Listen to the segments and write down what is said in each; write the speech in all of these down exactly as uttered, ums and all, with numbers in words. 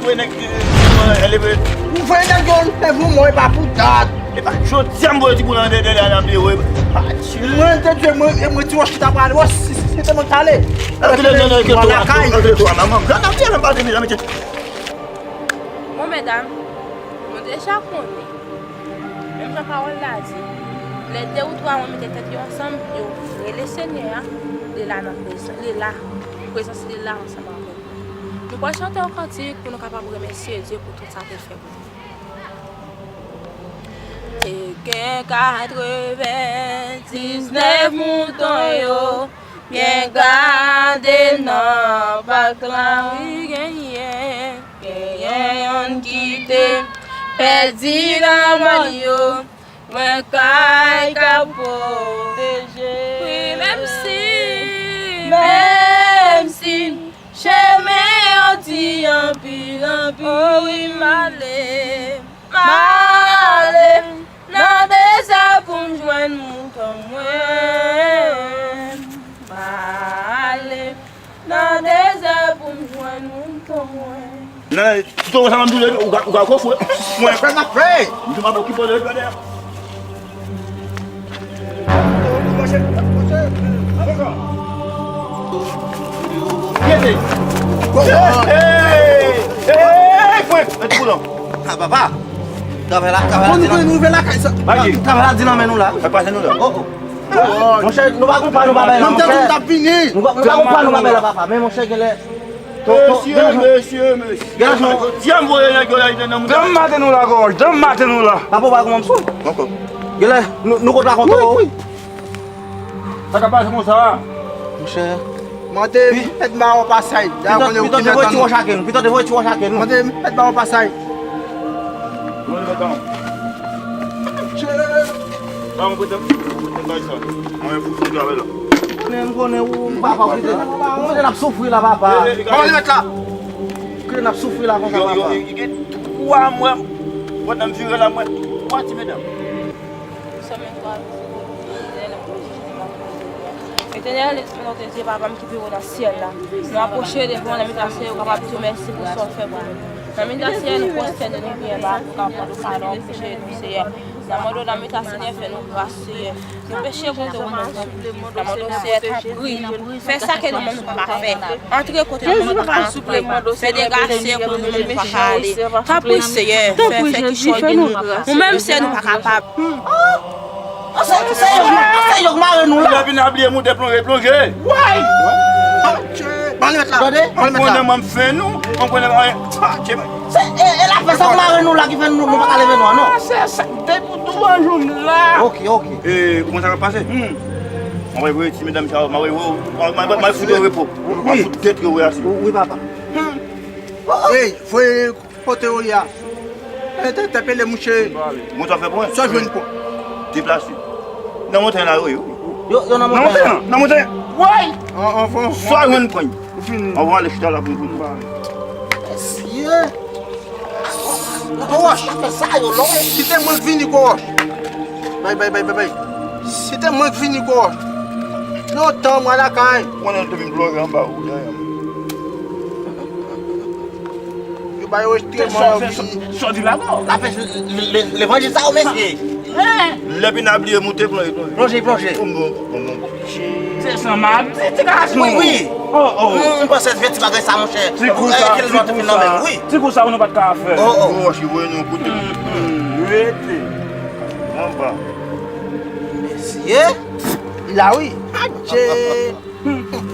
Ou voye nèg yo leve mò, e pa pou dat. Epa, jodi a m voye ti boul nan dèyè la, nan pye w. Mwen te tchwe, mwen, e mwen ti wòch ki ta pale. Wòch, si, si, si, se mwen k ale. Lakay. Bon, medam, nou deja konnen. Menm jan pawòl la di, lè de ou twa moun mete tèt yo ansanm, yo rele Senyè a, li la nan prezans, li la, prezans li la ansanm avè nou. Nou pral chante yon kantik pou nou kapab remèsye Dye pou tout sa ke l fè pou nou. Te gen katrevendiznèf mouton yo, byen gade nan pak la, wi, genyen, genyen yonn ki te pèdi nan bann yo, mwen kay ka pwoteje. Wi, menm si, menm si chemen yo di anpil, anpil, wi, m ale, m ale nan dezè pou m jwenn mouton mwen. M ale nan dezè pou m jwenn mouton mwen. Nan, si w wè sa m ap di w, ou ka, ou ka kofre. Mwen. Fè sa fè. M te pa okipe w de dèyè. Kete. Hey, hey, hey, hey, Frank. Mete koulon. Ah, papa. Travay la, travay la. Bon, nou, nou rive lakay sa. Travay la di nan men nou la. Fè pase nou la. Oh, oh. Monchè, nou pa konn pa nou pa bay la, monchè. Nou pa konn pa nou pa bay la, papa. Men, monchè, genlè. Mesye, mesye, mesye. Jodi a m voye nèg yo la, li te nan mouda. Dam maten nou la, gòj. Dam maten nou la. Papa, ou pa konn m sou. Genlè, nou, nou konn rakonte. Wi, wi. Sa k ap pase konsa? Monchè. Mande mèt mawon pasay. Pito, pito te voye ti wòch ake nou. Pito te voye ti wòch ake nou. Mande mèt mawon pasay. Mande mèt mawon. Monchè. Ba mwen prete, prete bay sa. Mwen pou fini avè la. Men m konnen ou, papa, ou kite, ou kite n ap soufri la, papa. Mande mèt la. Ou kite n ap soufri la konsa, papa. Yo, yo, yo, gen twa mwa. Pandan m vire la, mwen twa ti medam. Sòm vennntwa, Etènèl, Etènèl, Etènèl, Etènèl, Papa m ki pi wo nan syèl la, nou apwoche devan w nan mitan Senyè, ou kapab di w mèsi pou sa w fè pou nou. Nan mitan Senyè, nou pwostène nou byen ba pou kapab mande w padon pou peche nou, Senyè. N ap mande w nan mitan Senyè, fè nou gras, Senyè. Nou peche kont ou, Bondye. N ap mande w, Senyè, tanpri, fè sa ke nou menm nou pa ka fè. Antre kote nou menm nou pa ka antre. Fè dega, Senyè, kote nou menm nou pa ka ale. Tanpri, Senyè, fè, fè kichòy de nou. Nou menm, Senyè, nou pa kapab. An, se, se yo, se yo k mare nou la. Lè vin a bliye moute plonje, plonje. Way! Ban li mèt la. Tande? Ban li mèt la. Konnen mwen m fè nou, mwen konnen anyen. Se, e, e lafè sa k mare nou la ki fè nou, nou pa ka leve nou an, non. Se sa, depi douvan jou m la. Ok, ok. E, kòman sa k ap pase? Hmm. Mwen voye ti medam sa yo, mwen voye, mwen, mwen, mwen fout yo repo. Mwen fout tèt yo, wi, asi. Wi, papa. Wi, voye Kote w ye a? Entèpele mouche. Bon, sa fè pwen. Sa jwenn pwen. Deplase. Nan montay la, yo ye. Yo, yo nan montay la. Nan montay. Way! An, anvan. Sa jwenn pwen. Ou fini. Anvan ale chita la pou nou. Mesye. Gwo wòch. Sa fè sa, yo, lò. Si te mwen k vini, gwo wòch. Bay, bay, bay, bay, bay. Si te mwen k vini, gwo wòch. Lontan, mwen lakay. Konnen l te vin plore anba ou, dèyè m. Yo ba yo enstriman yo vini. Sòti la non. L ap fè levanjil sa yo, mesye. Lè vin a bliye moute plonje, plonje. Plonje, plonje. Bon, bon, bon, bon. Se san madi, ti gason. Wi, wi. Oh, oh. M, m panse vye ti bagay sa, monchè. Ti kou sa, ti kou sa, ti kou sa, nou pa t ka fè. Oh, oh. Wòch, voye nou kote. Rete. Anba. Mesye. Li la, wi. Adje.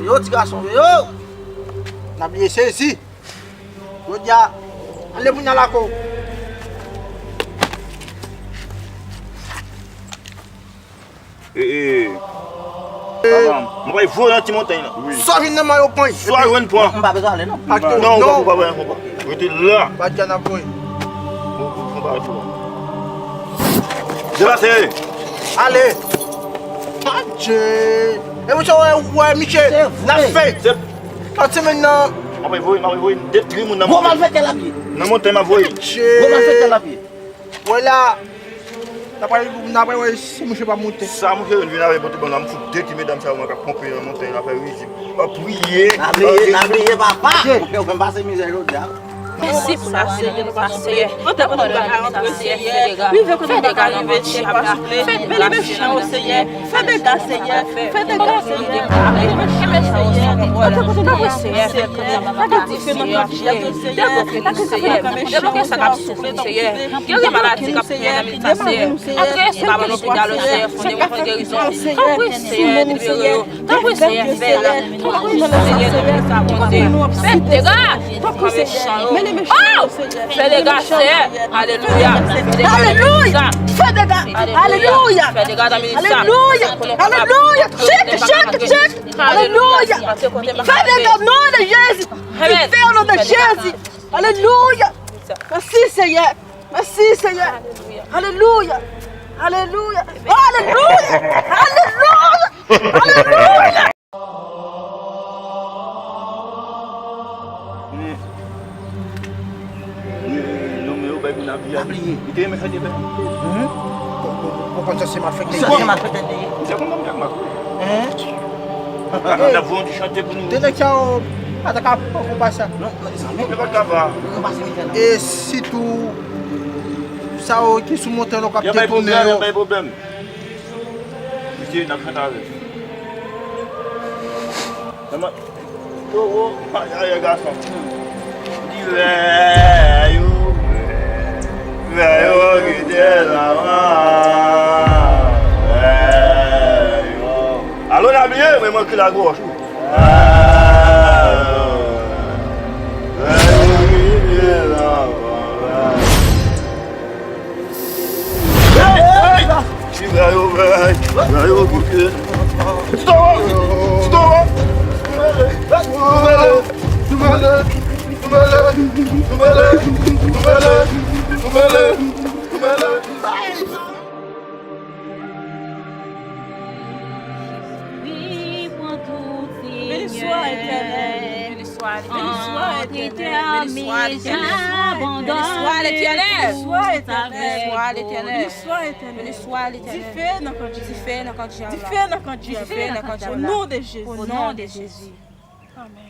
Yo, ti gason, yo. N ap bliye sezi. Jodi a, ale pou n al ako. E, e. Papa m, mwen pral voye nan ti montay la. Sa vin nan men yo pran. Sa jwenn pran. M pa bezwen ale non. Ak non, ou pa, ou pa, ou pa. Rete la. Pa di n ap voye. Ou, ou, ou pa rete la. Depase. Ale. Adje. E misye, wè, wè, misye. N ap fè. Sòti menm nan. M ap voye, m ap voye de tri moun nan montay. Gwo malfektè l ap ye. Nan montay m ap voye. Gwo malfektè l ap ye. Wè la. N ap pral, n ap pral wè si mouche pa moute. Sa mouche vin avè pote ban la, m fout de ti medam sa yo, mwen k ap ponpe nan montay la, fè rizib. Ap priye. N ap priye, n ap priye, papa. Ou fè m pase mizè jodi a. Mèsi pou la Seyè, papa Seyè. Antre kote nou pa ka rantre, Seyè. Rive kote nou pa ka rive, Seyè, papa. Fè mele mechan yo, Seyè. Fè dega, Seyè. Fè dega, Seyè. Mele mechan yo, Seyè. Antre kote nou pa ka rantre, Seyè. Lage dife nan kò Diyab yo, Seyè. Lage dife nan kò mechan yo, Seyè. Geri maladi k ap tounen nan mitan, Seyè. Antre sou kabann lopital yo, Seyè, fè yon gerizon. Tanpri, Seyè, libere yo. Tanpri, Seyè, fè la. Tanpri, Seyè, nan mitan, Bondye. Fè dega! Tanpri, Seyè. Mele mechan yo, Seyè. Oh! Fè dega, Seyè. Alelouya. Alelouya. Fè dega. Alelouya. Fè dega nan mitan. Alelouya. Alelouya. Chèk, chèk, chèk. Alelouya. Fè dega, non de Jezi. Dife, o non de Jezi. Alelouya. Mèsi, Seyè. Mèsi, Seyè. Alelouya. Alelouya. Alelouya. Alelouya. Alelouya. Nonmen yo bay moun abiye. Abiye. Li te renmen chante fè. Ou konn sa se malfektè. Sa se malfektè li ye. Misye konn nan mitan ak mak. N ap voye yon ti chante pou nou. De nèg sa yo pa ta ka pran konpa sa. Non, non, zanmi. Yo pa ta ka pa. Nou pase mizè la. E sitou sa yo ki sou montay yo k ap detounen yo. Y a bay pwoblèm, y a bay pwoblèm. Mesye, n ap chante avè l. Toro, pa dèyè gason. Di lè yo, lè yo kite lavan. Lè yo. Alò, n a bliye, men mwen ki la gwo chou. Lè yo, lè yo kite lavan. Hey, hey! Ti bra yo, bra yo, bouke. Ti toro! Ti toro! Nouvèl! Nouvèl! Wi, pran tout, Senyè. Beni swa, Etènèl. Beni swa, Etènèl. Beni swa, Etènèl. Beni swa, Etènèl. Beni swa, Etènèl. Beni swa, Etènèl. Beni swa, Etènèl. Dife nan kan Diyab la. Dife nan kan Diyab la. Dife nan kan Diyab la. O non de Jezi. O non de Jezi. Amèn.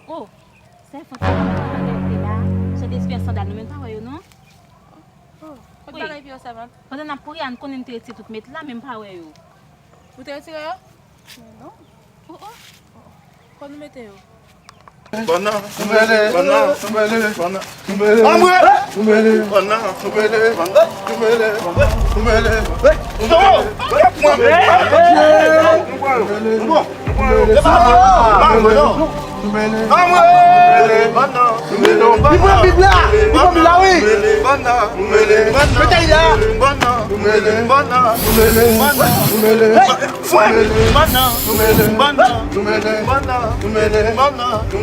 O, sèvant, sa w ap fè la? Sèt espè sandal nou menm pa wè yo non. O, kot bagay pye w, sèvant? Pandan n ap priye a, n konnen n te retire tout met la, men m pa wè yo. Ou te retire yo? Non. O, o. Kot nou mete yo? Banna, banna, banna, banna. Anmwe! Banna, banna, banna. Yo, yo, yo, yo, yo. Li pran Bib la! Li pran Bib la, wi! Mete l la!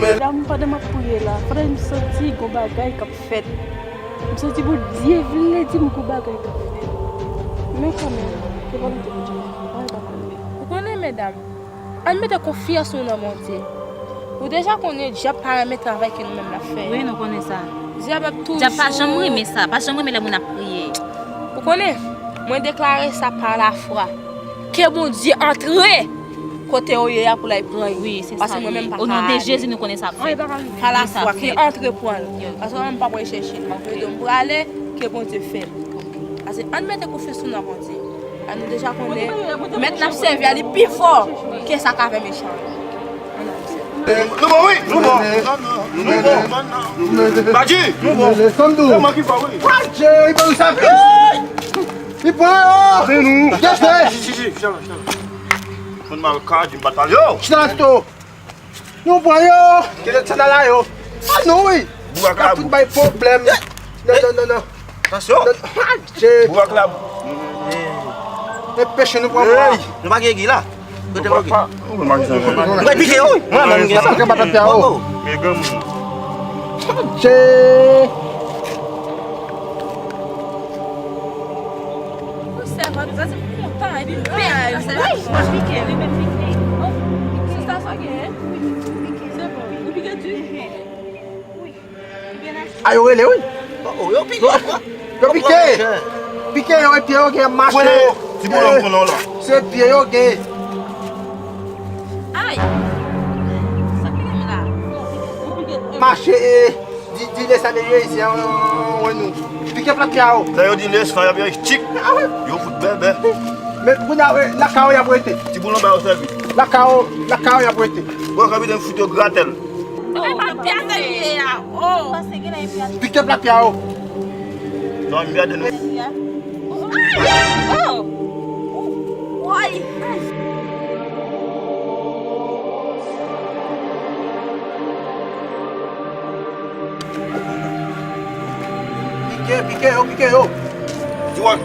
Medam, pandan m ap priye la, pandan m santi gon bagay k ap fèt. M santi Bondye vle di m gon bagay k ap fèt. Men kanmenm, se volonte Bondye. Anyen pa ka rive. Ou konnen, medam, ann mete konfyans nou nan Bondye. Ou deja konnen dyab pa renmen travay ke nou menm n ap fè. Wi, nou konnen sa. Dyab ap toujou. Dyab pa janm renmen sa, pa janm renmen lè moun ap priye. Ou konnen, mwen deklare sa pa lafwa. Ke Bondye antre kote w ye a pou l al pran yo. Wi, se sa li ye. Paske mwen menm pa ka ale. O non de Jezi, nou konnen sa ap fèt. Pa lafwa, ke antre pran l. Paske mwen menm m p ap rechèche l. Mwen vle di w m prale, ke Bondye fè l. Paske ann mete konfyans nou nan Bondye. Ann nou deja konnen, mèt n ap sèvi a li pi fò ke sa k avè mechan an. Nou bon, wi, nou bon. Nou bon. Badji, nou bon. Sèlman ki fò, wi. Badji, li pran sa vit. Li pran yo. Se nou. Chita la, chita la. Moun mal ka, di m pa t pale yo. Chita la, chita. Nou pran yo. Kite sandal la yo. A nou, wi. Bourak la, tout bay pwoblèm. Non, non, non, non. Tansyon. Bourak la. E peche nou pran. Hey, nou pa gen egi la. Kote mwen gen? Mwen pike yo, wi. Mwen menm gen sa. Mwen gen granmoun. Che. Ou sèman, sa se kontan, epi m pè. Wi, mwen pike. Se sa sa gen? Se bon. Ou pike di? A yo rele wi. Oh, oh, yo pike. Yo pike. Pike yo, e pye yo gen mache. Ti boulon, boulon la. Se pye yo gen. Ay. Sa ki gen la? Mache e di, di lè sa de yo isi an, wè nou. Pike plat pye a yo. Sa yo di lè sa yo pye chik. Yo fout bèbè. Men kounye a, lakay yo y ap rete. Ti boulon ba yo sèvi. Lakay yo, lakay yo y ap rete. Bon, kapitèn fout yo gratèl. Pike plat pye a yo. Non, m gade nou. Oh! Woy! Pike, pike yo, pike yo. Di wak.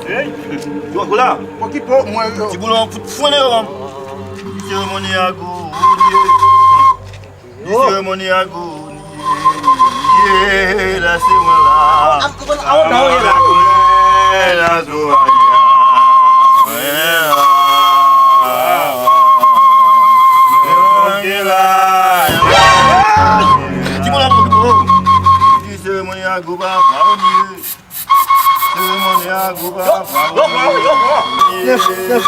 Di wak la. Okipe mwen yo. Ti boulon fout fwene yo. Seremoni a gou. Di seremoni a gou. Ye, la se mwen la. La se mwen la. Di seremoni a gou papa. Yo pran, yo pran. Yes, yes.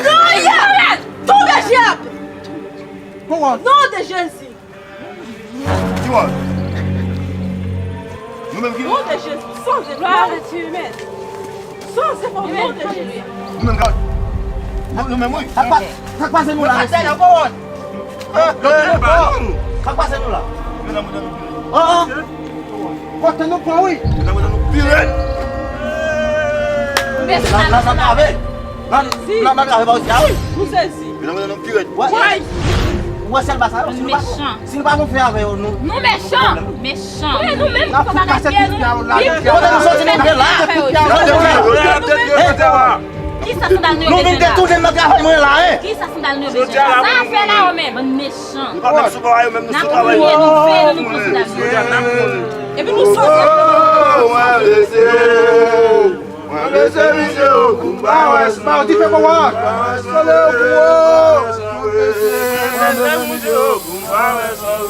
Alelouya! Tonbe dyab! Power. Non de Jezi. Ki wòl? Nou menm ki. Non de Jezi, sanze. Gloire à Dieu, men. Sanze, men, non de Jezi. Nou menm ki. Nou, nou menm, wi. Sa k pa, sa k pase nou la, mesye? Sa k pase nou la? Oh, oh. Kote nou pran, wi. Mesye, la, la, la, la, la, la, la, la, la, wi. Nou sezi. Mesye, nou pire. Wè, wè sèl ba sa yo, si nou pa, si nou pa gon fè avè yo, nou. Nou mechan. Mechan. Wi, nou menm ki kòmanse tout pye a yo la. Kote nou soti nou gen la? Kisa sandal nou yo bezwen la? Nou vin detounen nan travay mwen la, en. Kisa sandal nou yo bezwen la? Sa a fè la yo menm. Bann mechan. Nou pa menm sou bò a yo menm, nou sou travay. N ap touye nou, fè nou, nou pran sandal nou. Epi nou soti. Mwen blese, misye, o, kou m pa wè san. Mwen blese, misye, o, kou m pa wè san. Mwen blese, misye, o, kou m pa wè san.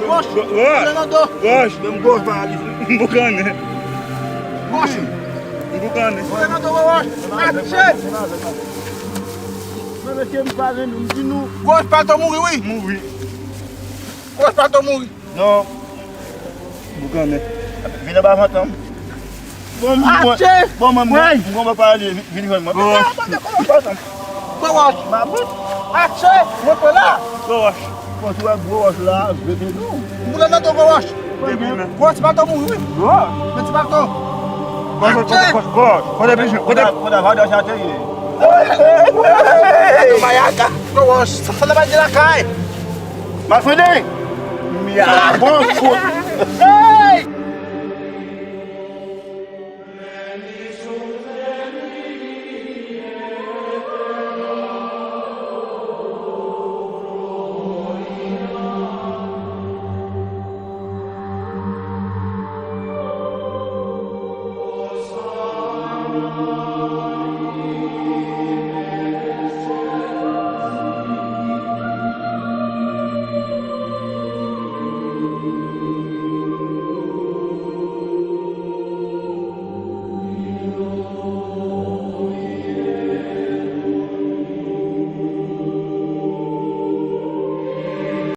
Gòch. Gòch. Menm gòch pa li. M pou konnen. Gòch. M pou Mwen nan Gwo Wòch. Atche! Mwen, mesye, m pa renmen, m di nou. Gwo Wòch Pato mouri, wi. Mouri. Gwo Wòch Pato mouri. Non. Boukannen. Vin anba vantan m. Bon, m, Atche! Bon, mwen, mwen, Wey! Mwen, mwen pa ale, vin, vin jwenn mwen. Bon. Vin anba vantan m. Gwo Wòch. Mabou. Atche! Mwen pran la. Gwo Wòch. Bon, si w wè Gwo Wòch la, vete nou. M boule nan do Gwo Wòch. Depi men. Gwo Wòch Pato mouri, wi. Gwo Wòch. Men Ti Pato. Gwo Wòch, Atche! Gwo Wòch, Gwo Wòch. Kote plijye? Kote? Kote, kote, kote, kote, Mayaka. Gwo Wòch. Sa, sa, sa, lakay. Mafrene. Mya, bon, bon. Hey!